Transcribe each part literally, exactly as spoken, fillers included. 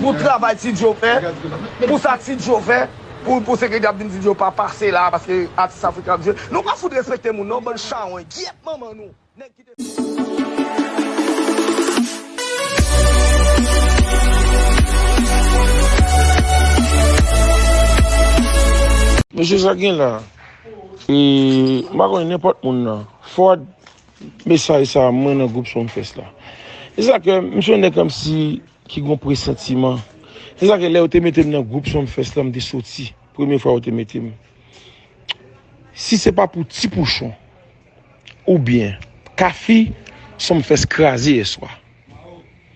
Pou travay Ti Djo fè, pou sa Ti Djo fè, pou, pou sekirite ap vin di Djo pa pase la, paske atis afriken ap jwe. Nou pa fout respekte moun, non, bann chawony, gyèt manman nou. Nèg ki te. Mesye, sa gen la, e, m pa konnen nenpòt moun nan. Fòd, mesaj sa, mwen nan gwoup Sumfest la. Se sa ke m se yon nèg kòmsi ki gon presantiman. Se sa ke lè yo te mete m nan gwoup Sumfest la, m te soti. Premye fwa yo te mete m. Si se pa pou Ti Pouchon oubyen Kafi, Sumfest kraze yèswa.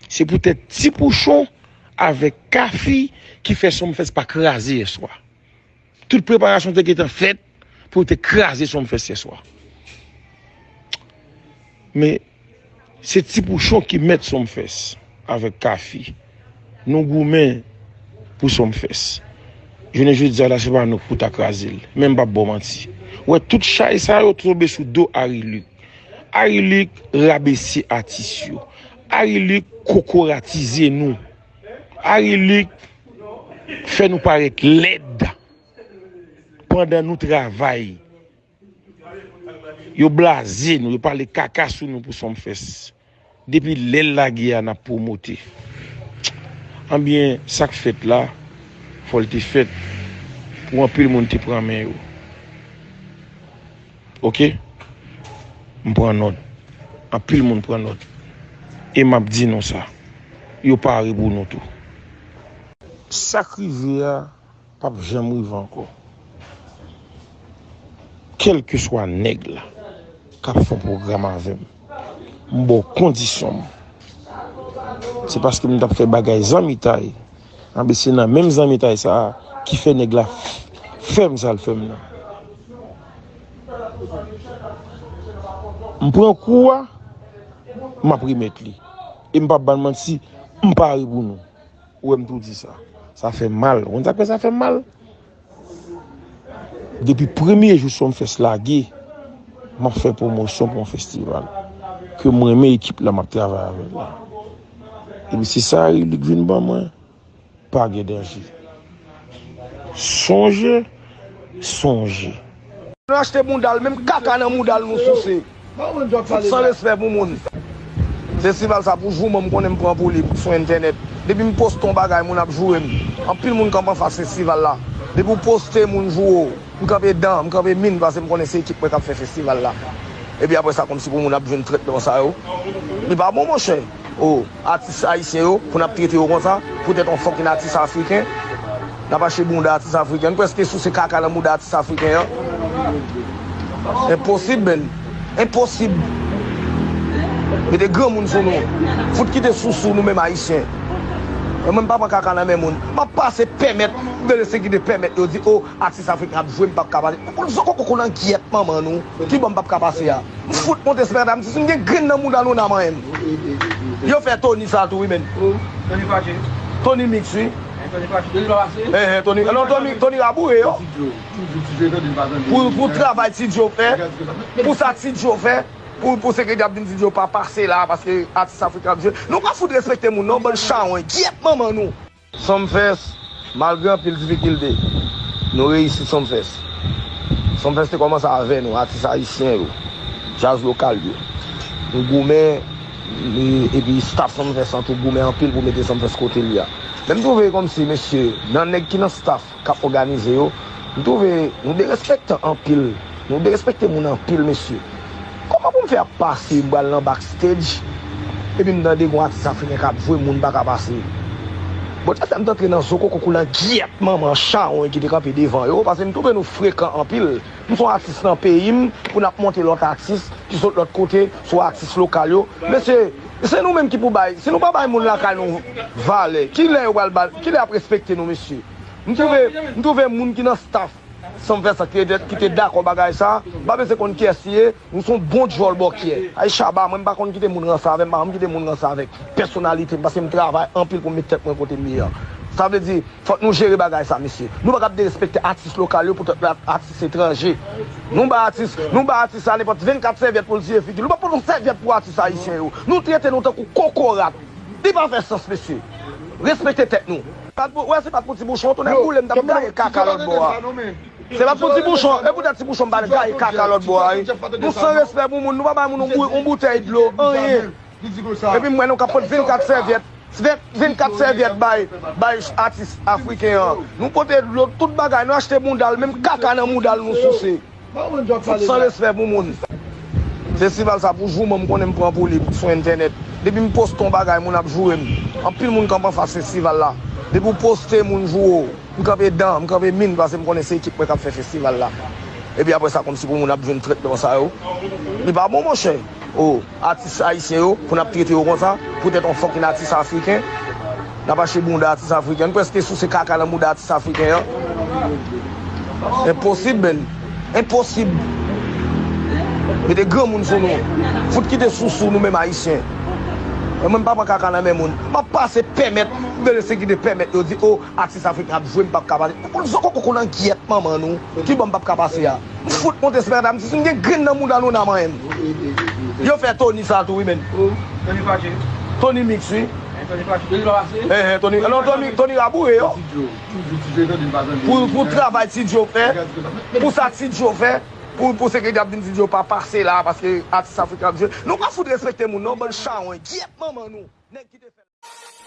Se poutèt Ti Pouchon avèk Kafi ki fè Sumfest pa kraze yèswa. Tout preparasyon te gentan fèt pou yo te kraze Sumfest yèswa. Men, se Ti Pouchon ki mèt Sumfest avèk Kafi. Nou goumen pou Sumfest. Jounen jodi a la, se pa nou k pou ta kraze l. Men m p ap ba w manti. Ou wè, tout chay sa yo tonbe sou do Harry Luc. Harry Luc rabese atis yo. Harry Luc kokoratize nou. Harry Luc fè nou parèt lèd pandan nou travay. Yo blaze nou, yo pale kaka sou nou pou Sumfest. Depi lè l lage a, n ap pwomote. Anbyen, sa k fèt la, fò l te fèt pou anpil moun te pran men yo. Oke? M pran nòt. Anpil moun pran nòt. E m ap di nou sa. Yo pare pou nou tou. Sa k rive a, p ap janm rive ankò. Kèlkeswa nèg la k ap fè yon pwogram avè m, m ba w kondisyon m. Se paske m t ap fè bagay zanmitay. Anben, se nan menm zanmitay sa a ki fè nèg la fè m sa l fè m nan. M pran kou a, m ap remèt li. E m p ap ba n manti, m pare pou nou. Ou wè m tou di sa. Sa fè m mal. Ou konn sa k fè sa fè m mal? Depi premye jou Sumfest lage, m ap fè pwomosyon pou yon festival. Ke m renmen ekip la m ap travay avè l la. Epi se sa Harry Luc vin ban mwen, pa gen danje. Sonje, sonje. Nou achte bounda l, menm kaka nan mouda l nou souse. Fout san respè pou moun. Festival sa pou jouman m konnen m pran pou li sou entènèt. Depi m poste yon bagay, moun ap joure m. Anpil moun kanpe anfas festival la. Depi w poste, moun joure w. M kanpe dan, m kanpe min, paske m konnen se ekip mwen k ap fè festival la. Epi apre sa, kòmsi pou moun ap jwenn tretman sa yo. Li pa bon, monchè. O, atis ayisyen yo, pou n ap trete yo konsa, poutèt yon fucking atis afriken, n ap achte bounda atis afriken. Nou prèske souse kaka nan mouda atis afriken an. Enposib, menn. Enposib. Mete granmoun sou nou. Fout kite sousou nou menm ayisyen. E mwen, m pa pran kaka nan men moun. M ap pase pèmèt, m rele sekirite pèmèt yo di, o, atis afriken ap jwe, m p ap ka pase. Zokokoko nan gyèt manman nou. Kibò m p ap ka pase a? M fout monte sipèta, m di si m gen grenn nan mouda nou n a manyen m. Yo fè Tony sa tou wi, menn. Tony Fache. Tony Mix, wi. Tony Fache. Tony pa pase? Eh, eh, Tony, non, Tony, Tony raboure yo. Pou, pou travay Ti Djo fè, pou sa Ti Djo fè, pou, pou sekirite ap vin di Djo pa pase la, paske atis afriken ap jwe. Nou pa fout respekte moun, non, bann chawony, gyèt manman nou. Sumfest, malgre anpil difikilte, nou reyisi Sumfest. Sumfest te kòmanse avè nou, atis ayisyen yo, djaz lokal yo. Nou goumen, e, epi staff Sumfest lan tou goumen anpil pou mete Sumfest kote li a. Men m twouve kòmsi, mesye, nan nèg ki nan staff k ap òganize yo, m twouve nou derespektan anpil. Nou derespekte moun anpil, mesye. Kòman pou m fè ap pase, m pral nan backstage, epi m tande gon atis afriken k ap jwe, moun pa ka pase? Bon, sa fè m t antre nan zokokoko nan gyèt manman chawony ki te kanpe devan yo, paske m twouve nou frekan anpil. M se yon atis nan peyi m, pou n ap monte lòt atis ki sot lòt kote, sou atis lokal yo. Mesye, se nou menm ki pou bay, si nou pa bay moun lakay nou valè, kilè yo pral ba, kilè y ap respekte nou, mesye? M twouve, m twouve moun ki nan staff Sumfest ki te, ki te dakò bagay sa, m pa bezwen konn kiyès li ye, nou se yon bon djòl bòkyè. Ay Shabba, mwen m pa konn kite moun ranse avè m, m pa janm kite moun ranse avèk pèsonalite m, paske m travay anpil pou m met tèt mwen kote m ye an. Sa vle di, fòk nou jere bagay sa, mesye. Nou pa kab derespekte atis lokal yo poutèt atis etranje. Nou ba atis, nou ba atis la nenpòt vennkat sèvyèt pou l siye figi l. Nou pa pote yon sèvyèt pou atis ayisyen yo. Nou trete nou tankou kokorat. Li pa fè sans, mesye. Respekte tèt nou. Wè, se pa t pou Ti Bouchon, tonè boule m t ap gaye kaka lòt bò a. Se pa t pou Ti Bouchon, e poutèt Ti Bouchon m pa t gaye kaka lòt bò a wi. Nou san respè pou moun, nou pa bay moun yon bou- yon boutèy dlo, anyen. Epi m wè nou ka pot vennkat sèvyèt, vennkat sèvyèt bay bay atis afriken an. Nou pote dlo, tout bagay, nou achte mouda l, menm kaka nan mouda l nou souse. Fout san respè pou moun. Festival sa pou jouman m konnen m pran pou li sou entènèt. Depi m poste yon bagay, moun ap joure m. Anpil moun kanpe anfas festival la. Depi w poste, moun joure w. M kanpe dan, m kanpe min, paske m konnen se ekip mwen k ap fè festival la. Epi apre sa, kòmsi pou moun ap jwenn tretman sa yo. Li pa bon, monchè. O, atis ayisyen yo, pou n ap trete yo konsa, poutèt yon fucking atis afriken. N ap achte bounda atis afriken. Nou prèske souse kaka nan bounda atis afriken an. Enposib, menn. Enposib. Mete granmoun sou nou. Fout kite sousou nou menm ayisyen. Mwen, mwen m pa pran kaka nan men moun. M ap pase pèmèt, m bezwen sekirite pèmèt yo di, o, atis afriken ap jwe, m p ap ka pase. Zokoko nan gyèt manman nou. Ki bò m p ap ka pase a? M fout monte sipèta, m di si m gen grenn nan mouda nou n a manyen m. Yo fè Tony sa tou wi, menn. Tony Mix wi. Tony Mix wi. Tony pa pase? Enhen, Tony, non, Tony, Tony raboure yo. Pou, pou travay Ti Djo fè, pou sa Ti Djo fè, pou, pou sekirite ap vin Ti Djo pa pase la, paske atis afriken ap jwe. Nou pa fout respekte moun, non, bann chawony, gyèt manman nou. Nèg ki te fè